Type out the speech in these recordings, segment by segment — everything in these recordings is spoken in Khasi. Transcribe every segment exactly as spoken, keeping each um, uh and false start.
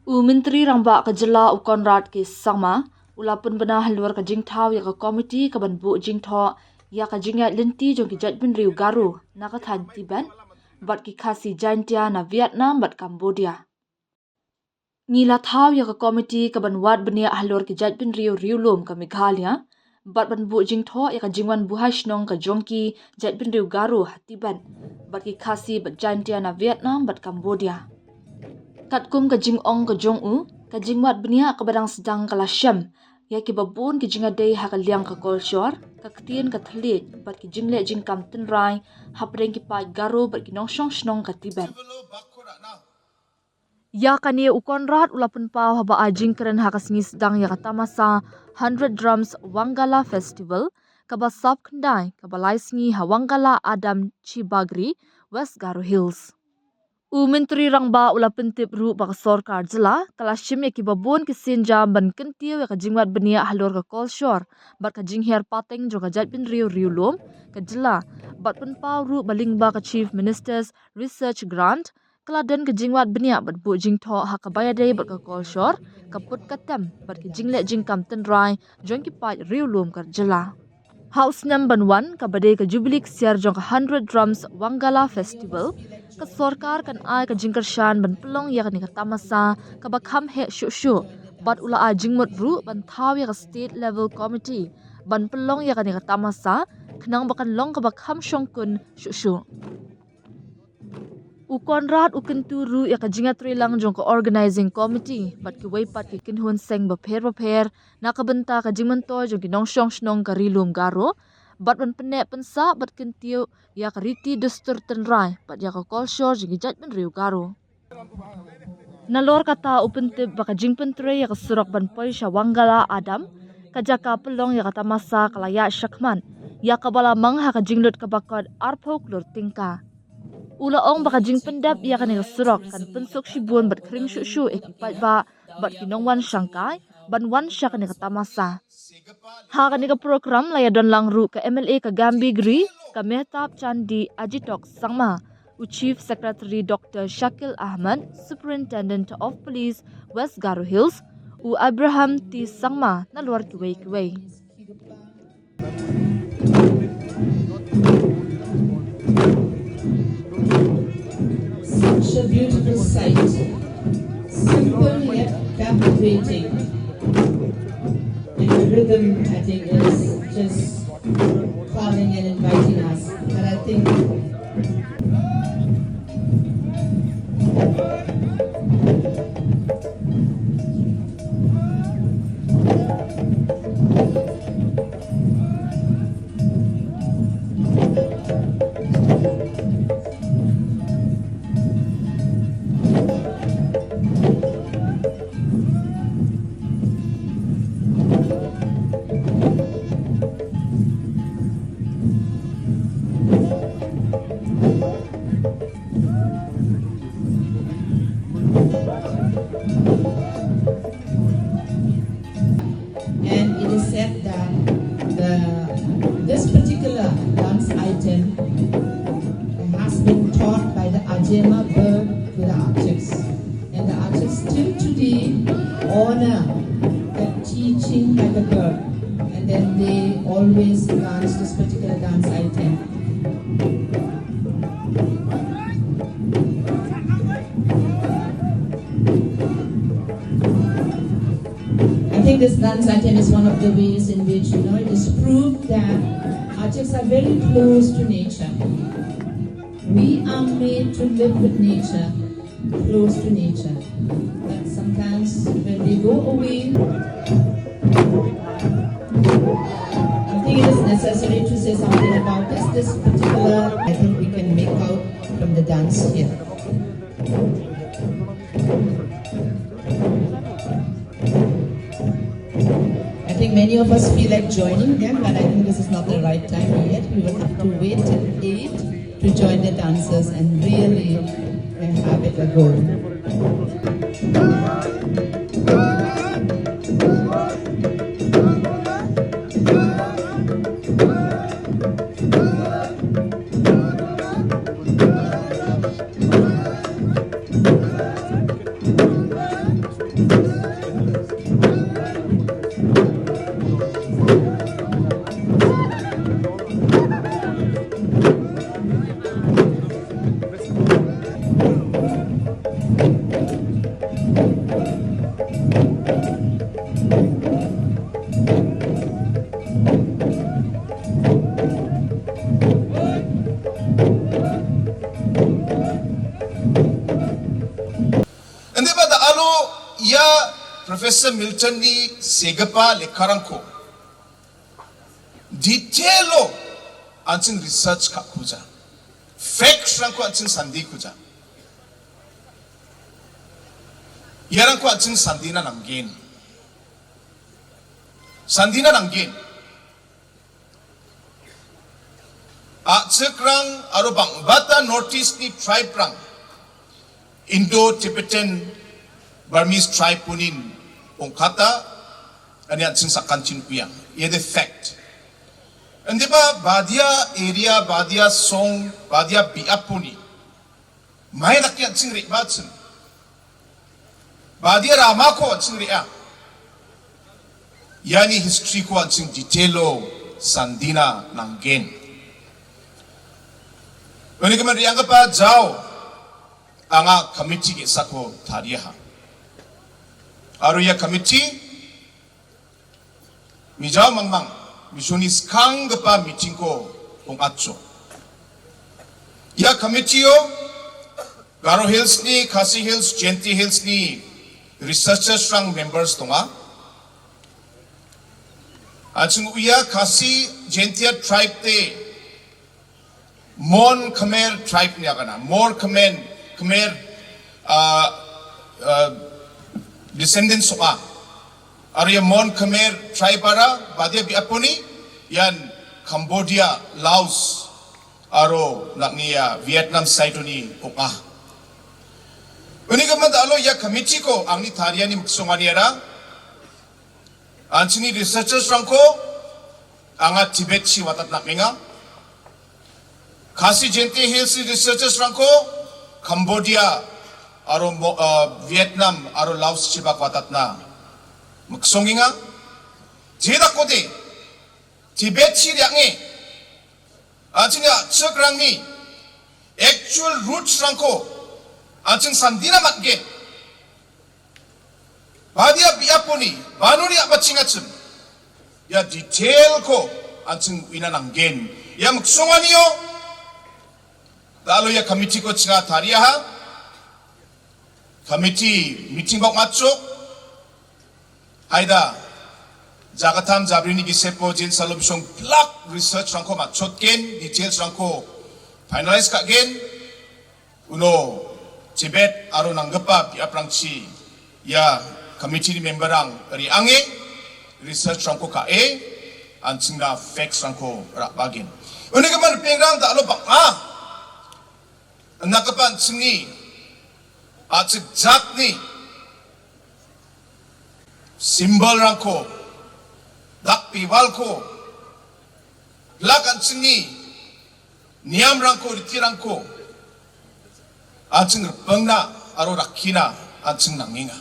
U Myntri Rangbah ka jylla u Conrad K Sangma u la pynbna halor ka jingthaw ïa ka komiti ka ban buh jingthoh ïa ka jingïaid lynti jong ki jaitbynriew Garo na ka thaiñ Tibet bad ki Khasi Jaintia na Vietnam bad Cambodia. Ngi la thaw ïa ka komiti ka ban wad bniah halor ki jaitbynriew riewlum ka Meghalaya bad ban buh jingthoh ïa ka jingwan buhai shnong ka jong ki jaitbynriew Garo ha Tibet bad ki Khasi bad Jaintia na Vietnam bad Cambodia. Katkum ka jingong ka jong u, ka jingwad bniah kaba dang sdang ka la shem ïa kiba bun ki jingïadei ha ka liang ka kolshor, ka ktien ka thylliej bad ki jingleh jingkam tynrai hapdeng ki paid Garo bad ki nongshong shnong ka Tibet. Ïa kane u Conrad u la pynpaw haba ai jingkren ha ka sngi sdang ïa ka tamasa Hundred Drums Wangala Festival kaba sap khyndai kaba lai sngi ha Wangala Adam Chibagri, West Garo Hills. U Myntri Rangbah u la pyntip ruh ba ka sorkar jylla ka la shim ïa kiba bun ki sienjam ban kyntiew ïa ka jingwad bniah halor ka kolshor bad ka jinghiar pateng jong ka jaitbynriew riewlum ka jylla bad pynpaw ruh ba lyngba ka Chief Minister's Research Grant ka la don ka jingwad bniah bad buh jingthoh ha kaba ïadei bad ka kolshor, ka put ka tem bad ki jingleh jingkam tynrai jong ki paid riewlum ka jylla. Ha u snem ban wan kaba dei ka Jubilee ksiar jong ka Hundred Drums Wangala Festival, ka sorkar kan ai ka jingkyrshan ban pynlong ïa kane ka tamasa kaba kham heh shuh shuh bad u la ai jingmut ruh ban thaw ïa ka State Level Committee ban pynlong ïa kane ka tamasa khnang ba kan long kaba kham shongkun shuh shuh. U Conrad u kyntu ruh ïa ka jingïatreilang jong ka Organizing Committee bad kiwei pat ki kynhun seng bapher bapher na ka bynta ka jingmyntoi jong ki nongshong shnong ka Ri Lum Garo bad ban pynneh pynsah bad kyntiew ïa ka riti dustur tynrai bad ïa ka kolshor jong ki jaitbynriew Garo. Nalor kata u pyntip ba ka jingpyntrei ïa ka surok ban poi sha Wangala Adam, ka jaka pynlong ïa ka tamasa ka la ïaid shakhmat ïa kaba la mang ha ka jinglut kaba kot arphew klur tyngka. U la ong ba ka jingpyndep ïa kane ka surok kan pynsuk shibun bad khring shuh shuh ïa ki paidbah bad ki nongwan shangkai ban wan sha kane ka tamasa. Ha kane ka program la ïadon lang ruh ka M L A ka Gambegre, ka Mehtabchand D Agitok Sangma, u Chief Secretary Doctor Shakil Ahmed, Superintendent of Police West Garo Hills, u Abraham T Sangma, nalor kiwei kiwei. Such a beautiful sight. Simple yet captivating. And the rhythm, I think, is just calling and inviting us. But I think And it is said that the, this particular dance item has been taught by the Ajema bird to the Arctics. And the Arctics till today honor the teaching by the bird. And then they always dance this particular dance item. I think this dance item is one of the ways in which, you know, it is proved that Arctics are very close to nature. We are made to live with nature, close to nature. But sometimes when we go away, I think it is necessary to say something about this, this particular, I think we can make out from the dance here. I think many of us feel like joining them, but I think this is not the right time yet. We will have to wait till eight to join the dancers and really, uh, have it a go. Ia Professor Milton ni segapa lekarangko detail lo anching research ka kuja. Facts rangko anching sandi kuja. Ia rangko anching sandi na nanggen. Sandi na nanggen. Achik rang aro bang bata North East ni tribe rang Indo-Tibetan Burmese tribe punin ongkata ani anching sakan chin uyang. Ia the fact. Andi ba badia area, badia song, badia biapuni. Mai nak yang ching ri ba ching. Badia rama ko ching ri a. Yani history ko ching detail lo sandi na nanggen. Wani kemen ri angka pa jao anga committee ke sako tharia ha. Aro ia committee Mijao mangmang, mijuni skang gepa meeting ko ong acho. Ia committee o, Garo Hills ni, Khasi Hills, Jaintia Hills ni researchers rang members tonga. Achung uia Khasi Jaintia tribe te Mon Khmer tribe ni akana. Mon Khmer, Khmer uh, uh, descendants of a. Aro ia Mon Khmer tribe ara, badia biapuni, ian Cambodia, Laos, aro nakni ia Vietnam side ni oka. Uni ka manda alo ia committee ko angni tharia ni muksongani ara. Anchini researchers rangko, anga Tibet si watat nak minga. Khasi Jaintia Hills researchers rangko, Cambodia, aro uh, Vietnam, aro Laos si bak watat na. Maksong inga, jeda kote, Tibet si riak nge, anching ia chuk rang ni, actual roots rangko, anching sandina mat ge. Badia biapuni, banuri apa chingachim. Ia detail ko anching ina nanggen. Ia muksonganio. Lalu ia committee ko chinga tharia ha. Committee meeting bok macho. Haida. Jagatam jabrini gisepo jin salum song plak research rangko machot gen, details rangko finalize ka gen. Uno Tibet aro nanggepa biaprangchi ia committee ni member ang ri ange research rangko ka e anching na facts rangko rak bagin. Uni kemen pengrang tak lo bak a. Ena kepan chingi achik jat ni symbol rangko dak piwal ko lakan chingi niam rangko, riti rangko, anching rpengna, aro rakina, anching nanginga.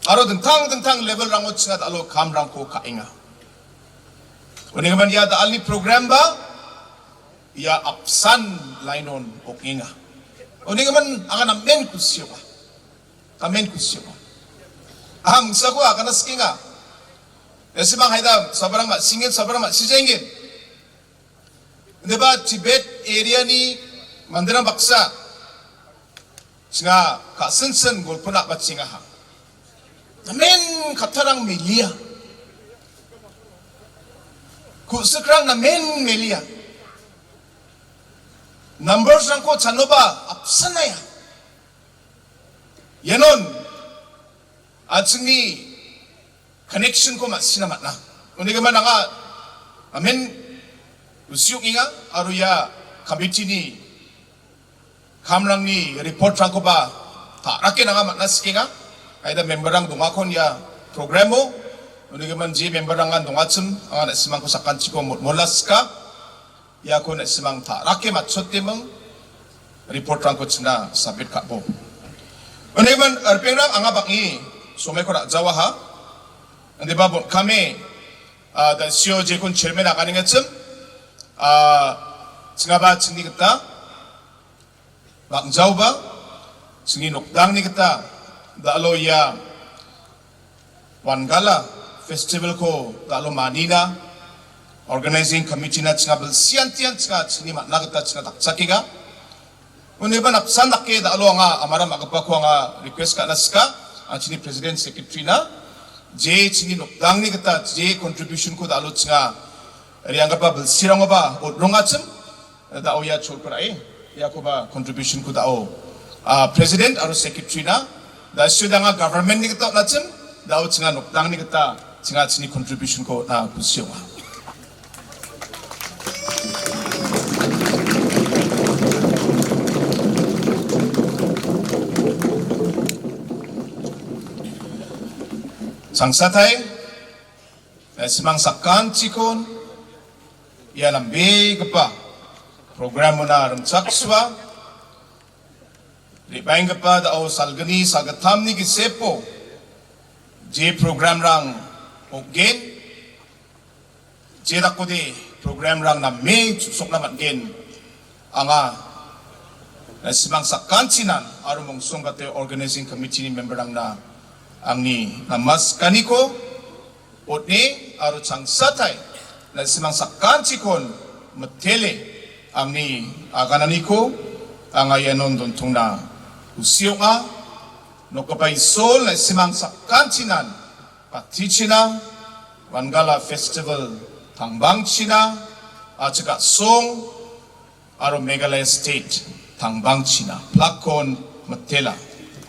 Aro dengtang dengtang level rangko chingat alo kam rangko ka inga. Uni kemen ia da alni program ba, ia apsan lainon ok inga. Uni kemen angan amen kusiwa. Amen kusiwa. Aham, sakwa, kana skinga. Esimang haida, sabarang mat singin, sabarang mat sijengin. Neba Tibet area ni mandirang baksa. Singa ka sensen gol puna ba singa ha. Namen katarang melia. Ku sekrang namen melia. Numbers rangko chanoba apsanaya. Yanon. Achni connection ko mat sina matna. Uni kemen anga amen usiuk inga aro ia committee ni kamrang ni report rangko ba ta raken anga matna sikinga. Aida member ang donga kon ia program o. Uni kemen ji member ang donga chem anga na simang ko sakan chiko molaska. Ia ko na simang ta rake mat sot timang report rangko chna submit ka bo. Uni kemen arpeng rang anga bak ngi somai ko rak jawa ha. Andi ba bon kame ah, da sio je kun chairman akan ingat sem ah, chingaba chingni kata bak jawa ba chingni nokdang ni kata da alo ia Wangala festival ko da alo manina organizing committee na chingabel sian tian chinga chingni matna kata chinga tak chakega. Uni ban apsan dak ke da alo anga amara mak apa ko anga request ka naska Chini president secretary na je chini nokdang ni kata je contribution ko da lut chinga riang kapa bel sirong ba ut rong achim da oya chul pra e ya ko ba contribution ko da o, ah, president aro secretary na da shu da nga government ni kata na chim da o chinga nokdang ni kata chinga chini contribution ko na kusio. Sangsatai, eh, simang sakan chikon, ya lambe kapa program muna remchak swa, ribaing kapa da o salgani salgatam ni ki sepo, je program rang ogen, je da kode program rang na me chusok na matgen, anga na simang sakan chinan, aru mong song kate organizing committee ni member rang na, angni na mas kaniko, Utne aru chang satai na simang sakan chikon metele angni agananiko anga yanon don tungna usiok a no kapai sol na simang sakan chinan pati china Wangala Festival tangbang china achaka song aru Meghalaya State tangbang china plakon metela.